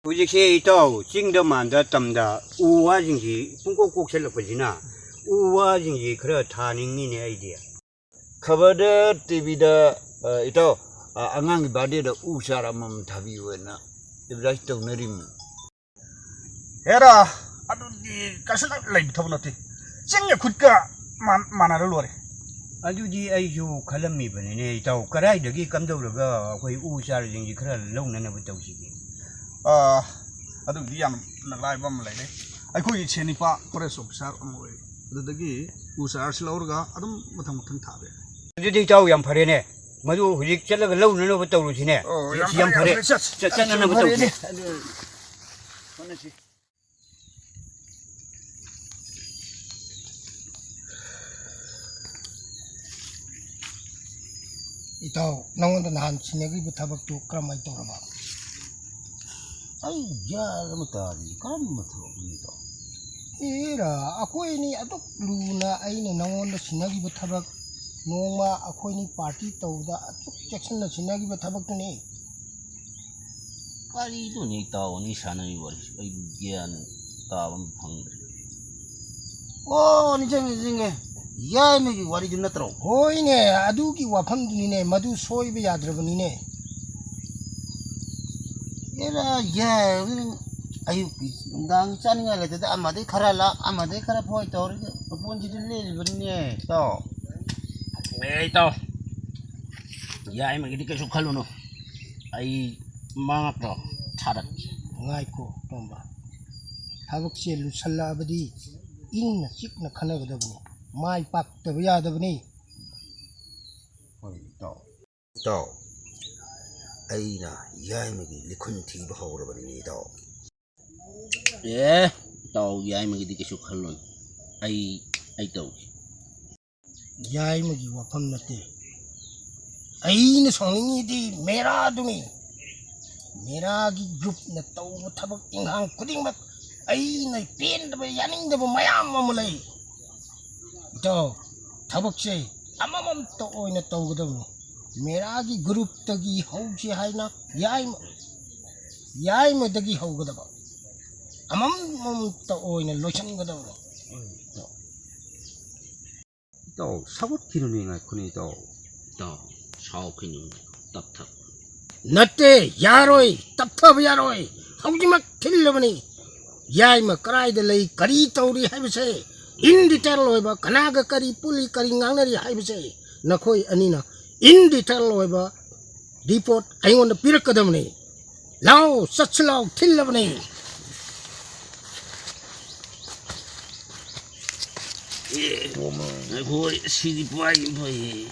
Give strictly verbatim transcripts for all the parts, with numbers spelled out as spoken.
ꯍꯧꯖꯤꯛꯁꯦ ꯏꯇꯥꯎ, ꯆꯤꯡꯗ ꯃꯥꯟꯗ ꯇꯝꯗ ꯎ ꯋꯥꯁꯤꯡꯁꯤ ꯄꯨꯡꯀꯣꯛ ꯀꯣꯛꯁꯜꯂꯛꯄꯁꯤꯅ ꯎ ꯋꯥꯁꯤꯡꯁꯤ ꯈꯔ ꯊꯥꯅꯤꯡꯉꯤꯅꯦ ꯑꯩꯗꯤ꯫ ꯈꯕꯔꯗ, ꯇꯤꯚꯤꯗ, ꯑ, ꯏꯇꯥꯎ, ꯑ, ꯑꯉꯥꯡꯒꯤ ꯕꯥꯔꯗꯦꯗ ꯎ ꯆꯥꯔ ꯑꯃꯃꯝ ꯊꯥꯕꯤꯌꯨ ꯍꯥꯏꯅ ꯑꯦꯗꯚꯔꯇꯥꯏꯁ ꯇꯧꯅꯔꯤꯕꯅꯤ꯫ ꯍꯦꯔꯥ, ꯑꯗꯨꯗꯤ ꯀꯩꯁꯨ ꯂꯩꯕ ꯊꯕꯛ ꯅꯠꯇꯦ꯫ ꯆꯤꯟꯒ ꯈꯨꯠꯀ ꯃꯥꯟ-, ꯃꯥꯟꯅꯔ ꯂꯣꯏꯔꯦ꯫ ꯑꯗꯨꯗꯤ ꯑꯩꯁꯨ ꯈꯜꯂꯝꯃꯤꯕꯅꯤꯅꯦ, ꯏꯇꯥꯎ꯫ ꯀꯗꯥꯏꯗꯒꯤ ꯀꯝꯗꯧꯔꯒ ꯑꯩꯈꯣꯏ ꯎ ꯆꯥꯔꯁꯤꯡꯁꯤ ꯈꯔ ꯂꯧꯅꯅꯕ ꯇꯧꯁꯤꯒꯦ? ꯑꯥ, ꯑꯗꯨꯒꯤꯗꯤ ꯌꯥꯝꯅ ꯂꯥꯏꯕ ꯑꯃ ꯂꯩꯔꯦ꯫ ꯑꯩꯈꯣꯏꯒꯤ ꯁꯦꯟꯅꯤꯄꯥ ꯐꯣꯔꯦꯁ ꯑꯣꯐꯤꯁꯥꯔ ꯑꯃ ꯑꯣꯏꯔꯦ꯫ ꯑꯗꯨꯗꯒꯤ ꯎ ꯆꯥꯔꯁꯤ ꯂꯧꯔꯒ ꯑꯗꯨꯝ ꯃꯊꯪ ꯃꯊꯪ ꯊꯥꯕ ꯌꯥꯏ꯫ ꯑꯗꯨꯗꯤ ꯏꯇꯥꯎ ꯌꯥꯝ ꯐꯔꯦꯅꯦ꯫ ꯃꯗꯨ ꯍꯧꯖꯤꯛ ꯆꯠꯂꯒ ꯂꯧꯅꯅꯕ ꯇꯧꯔꯨꯁꯤꯅꯦ꯫ ꯑꯣ, ꯌꯥꯝ ꯌꯥꯝ ꯐꯔꯦ, ꯐꯔꯦ꯫ ꯌꯥꯝ ꯐꯔꯦ꯫ ꯆꯠ-, ꯆꯠꯅꯅꯕ ꯌꯥꯝ ꯐꯔꯦ꯫ ꯇꯧꯁꯤ꯫ ꯑꯗꯨ ꯍꯣꯠꯅꯁꯤ꯫ ꯏꯇꯥꯎ, ꯅꯉꯣꯟꯗ ꯅꯍꯥꯟ ꯁꯤꯟꯅꯈꯤꯕ ꯊꯕꯛꯇꯨ ꯀꯔꯝꯍꯥꯏꯅ ꯇꯧꯔꯕ? ꯑꯩ ꯒ꯭ꯌꯥꯟ ꯑꯃ ꯇꯥꯗꯦ, ꯀꯔꯝꯕ ꯊꯕꯛꯅꯣ ꯏꯇꯥꯎ? ꯑꯦꯔꯥ, ꯑꯩꯈꯣꯏꯅꯤ ꯑꯗꯨꯛ ꯂꯨꯅ ꯑꯩꯅ ꯅꯉꯣꯟꯗ ꯁꯤꯟꯅꯈꯤꯕ ꯊꯕꯛ, ꯅꯣꯡꯃ ꯑꯩꯈꯣꯏꯅꯤ ꯄꯥꯔꯇꯤ ꯇꯧꯕꯗ ꯑꯁꯨꯛ ꯆꯦꯛꯁꯤꯟꯅ ꯁꯤꯟꯅꯈꯤꯕ ꯊꯕꯛꯇꯨꯅꯤ꯫ ꯀꯔꯤꯅꯣꯅꯦ ꯏꯇꯥꯎ ꯑꯅꯤ ꯁꯥꯟꯅꯔꯤꯕ ꯋꯥꯔꯤꯁꯤꯕꯨ? ꯑꯩꯕꯨ ꯒ꯭ꯌꯥꯟ ꯇꯥꯕ ꯑꯃ ꯐꯪꯗ꯭ꯔꯦ꯫ ꯑꯣ, ꯅꯤꯡꯁꯤꯡꯉꯦ, ꯅꯤꯡꯁꯤꯡꯉꯦ꯫ ꯌꯥꯏꯃꯒꯤ ꯋꯥꯔꯤꯗꯨ ꯅꯠꯇ꯭ꯔꯣ? ꯍꯣꯏꯅꯦ, ꯑꯗꯨꯒꯤ ꯋꯥꯐꯝꯗꯨꯅꯤꯅꯦ, ꯃꯗꯨ ꯁꯣꯏꯕ ꯌꯥꯗ꯭ꯔꯕꯅꯤꯅꯦ꯫ ꯑꯦꯔꯥ, ꯌꯥꯏ, ꯑꯌꯨꯛꯀꯤ ꯅꯨꯡꯗꯥꯡ ꯆꯥꯅꯤꯡꯉꯥꯏ ꯂꯩꯇꯗ ꯑꯃꯗꯩ ꯈꯔ ꯂꯥꯛ, ꯑꯃꯗꯩ ꯈꯔ ꯐꯣꯏ ꯇꯧꯔꯒ ꯃꯄꯣꯟꯁꯤꯗ ꯂꯦꯜꯂꯤꯕꯅꯤꯅꯦ, ꯏꯇꯥꯎ꯫ ꯑꯦ, ꯏꯇꯥꯎ, ꯌꯥꯏꯃꯒꯤꯗꯤ ꯀꯩꯁꯨ ꯈꯜꯂꯨꯅꯨ꯫ ꯑꯩ ꯃꯉꯛꯇꯣ ꯊꯥꯗꯠꯀꯦ꯫ ꯉꯥꯏꯈꯣ, ꯇꯣꯝꯕ꯫ ꯊꯕꯛꯁꯦ ꯂꯨꯁꯜꯂꯛꯑꯕꯗꯤ ꯏꯪꯅ ꯆꯤꯛꯅ ꯈꯟꯅꯒꯗꯕꯅꯤ꯫ ꯃꯥꯏ ꯄꯥꯛꯇꯕ ꯌꯥꯗꯕꯅꯤ꯫ ꯍꯣꯏ, ꯏꯇꯥꯎ꯫ ꯏꯇꯥꯎ, ꯑꯩꯅ ꯌꯥꯏꯃꯒꯤ ꯂꯤꯈꯨꯟ ꯊꯤꯕ ꯍꯧꯔꯕꯅꯤꯅꯦ, ꯏꯇꯥꯎ꯫ ꯑꯦ, ꯏꯇꯥꯎ, ꯌꯥꯏꯃꯒꯤꯗꯤ ꯀꯩꯁꯨ ꯈꯜꯂꯨꯅꯨ꯫ ꯑꯩ, ꯑꯩ ꯇꯧꯒꯦ꯫ ꯌꯥꯏꯃꯒꯤ ꯋꯥꯐꯝ ꯅꯠꯇꯦ, ꯑꯩꯅ ꯁꯥꯎꯅꯤꯡꯉꯤꯗꯤ ꯃꯦꯔꯥꯗꯨꯅꯤ꯫ ꯃꯦꯔꯥꯒꯤ ꯒ꯭ꯔꯨꯞꯅ ꯇꯧꯕ ꯊꯕꯛ ꯏꯪꯈꯥꯡ ꯈꯨꯗꯤꯡꯃꯛ ꯑꯩꯅ ꯄꯦꯟꯗꯕ, ꯌꯥꯅꯤꯡꯗꯕ ꯃꯌꯥꯝ ꯑꯃ ꯂꯩ꯫ ꯏꯇꯥꯎ, ꯊꯕꯛꯁꯦ ꯑꯃꯃꯝꯇ ꯑꯣꯏꯅ ꯇꯧꯒꯗꯕꯅꯤ꯫ ꯃꯦꯔꯥꯒꯤ ꯒ꯭ꯔꯨꯞꯇꯒꯤ ꯍꯧꯁꯤ ꯍꯥꯏꯅ ꯌꯥꯏꯃ ꯌꯥꯏꯃꯗꯒꯤ ꯍꯧꯒꯗꯕ꯫ ꯑꯃꯃꯝꯇ ꯑꯣꯏꯅ ꯂꯣꯏꯁꯤꯟꯒꯗꯕꯅꯤ꯫ ꯏꯇꯥꯎ, ꯁꯥꯎꯒꯠꯈꯤꯅꯨꯅꯦ, ꯉꯥꯏꯈꯣꯅꯦ, ꯏꯇꯥꯎ꯫ ꯏꯇꯥꯎ, ꯁꯥꯎꯈꯤꯅꯨ, ꯇꯞꯊꯧ꯫ ꯅꯠꯇꯦ, ꯌꯥꯔꯣꯏ, ꯇꯞꯊꯕ ꯌꯥꯔꯣꯏ꯫ ꯍꯧꯖꯤꯛꯃꯛ ꯊꯤꯜꯂꯕꯅꯤ꯫ ꯌꯥꯏꯃ ꯀꯔꯥꯏꯗ ꯂꯩ, ꯀꯔꯤ ꯇꯧꯔꯤ ꯍꯥꯏꯕꯁꯦ, in detail ꯑꯣꯏꯕ, ꯀꯅꯥꯒ ꯀꯔꯤ ꯄꯨꯜꯂꯤ, ꯀꯔꯤ ꯉꯥꯡꯅꯔꯤ ꯍꯥꯏꯕꯁꯦ ꯅꯈꯣꯏ ꯑꯅꯤꯅ in detail ꯑꯣꯏꯕ report ꯑꯩꯉꯣꯟꯗ ꯄꯤꯔꯛꯀꯗꯕꯅꯤ꯫ ꯂꯥꯎ, ꯆꯠꯁꯤ ꯂꯥꯎ, ꯊꯤꯜꯂꯕꯅꯤ꯫ ꯑꯦ, ꯉꯥꯏꯈꯣ, ꯁꯤꯗꯤ ꯄꯥꯏꯒꯦ ꯐꯩꯌꯦ꯫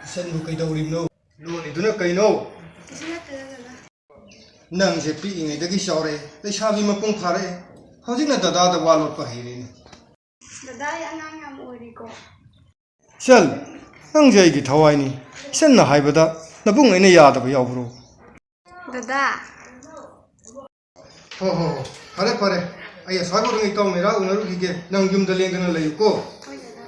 ꯏꯆꯟꯕꯨ ꯀꯩꯗꯧꯔꯤꯕꯅꯣ? ꯂꯣꯜꯂꯤꯗꯨꯅ ꯀꯩꯅꯣ? ꯀꯩꯁꯨ ꯅꯠꯇꯦꯗ, ꯗꯗꯥ꯫ ꯅꯪꯁꯦ ꯄꯤꯛꯏꯉꯩꯗꯒꯤ ꯆꯥꯎꯔꯛꯑꯦ, ꯂꯩꯁꯥꯕꯤ ꯃꯄꯨꯡ ꯐꯥꯔꯛꯑꯦ, ꯍꯧꯖꯤꯛꯅ ꯗꯗꯥꯗ ꯋꯥ ꯂꯣꯠꯄ ꯍꯩꯔꯦꯅꯦ꯫ ꯗꯗꯥ, ꯑꯩ ꯑꯉꯥꯡ ꯌꯥꯝ ꯑꯣꯏꯔꯤꯀꯣ꯫ ꯏꯆꯟ, ꯅꯪꯁꯦ ꯑꯩꯒꯤ ꯊꯋꯥꯏꯅꯤ꯫ ꯏꯆꯟꯅ ꯍꯥꯏꯕꯗ ꯅꯕꯨꯡ ꯑꯩꯅ ꯌꯥꯗꯕ ꯌꯥꯎꯕ꯭ꯔꯣ? ꯗꯗꯥ꯫ ꯍꯣ, ꯍꯣ, ꯍꯣ꯫ ꯐꯔꯦ, ꯐꯔꯦ꯫ ꯑꯩ ꯑꯁ꯭ꯋꯥꯏꯐꯥꯎꯗ ꯏꯇꯥꯎ ꯃꯩꯔꯥ ꯎꯅꯔꯨꯈꯤꯒꯦ꯫ ꯅꯪ ꯌꯨꯝꯗ ꯂꯦꯡꯗꯅ ꯂꯩꯌꯨꯀꯣ꯫ ꯍꯣꯏ, ꯗꯗꯥ꯫